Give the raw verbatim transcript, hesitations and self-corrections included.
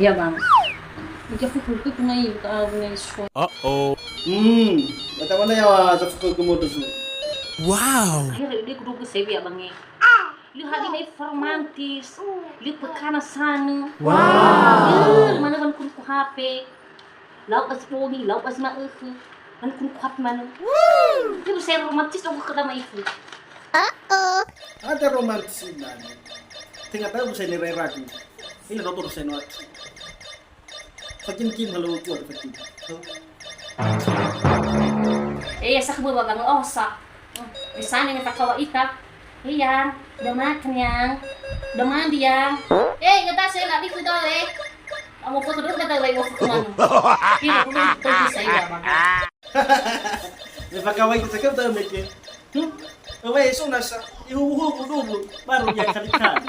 Ya, Bang. Ija fuku ku punai ka punai so. Uh-oh. Hmm, bata mana ya wa za fuku ku modo su. Wow. Akhirnya dia kudu ku sebi, Abang, eh. Lö hadia na romantis, lö pekana sane. Wow. Lö mana ban kun ku H P. Lau as boni, lau as ma'ökhö. Mana kun ku H P mana. Lö saya romantis aku ke dama itu. Uh-oh. Ada romantis mana. Tengah tahu saya nilai ragu. Ini dokter saya nuat. Fatin kim halo ku ada fatin. Eh, ya sakbu babang osa. Di sana ni takawa ita. Iya, udah makan, Yang. Udah mandi, Yang. Eh, kata saya nak bikin tahu, eh. Kamu foto dulu kata, eh, waktu kemana? Ini aku belum tahu saya, Bang. Ni fakawai kita kan tahu mikir. Hmm? Awai so nasa, ihuhu dulu, baru dia kali-kali.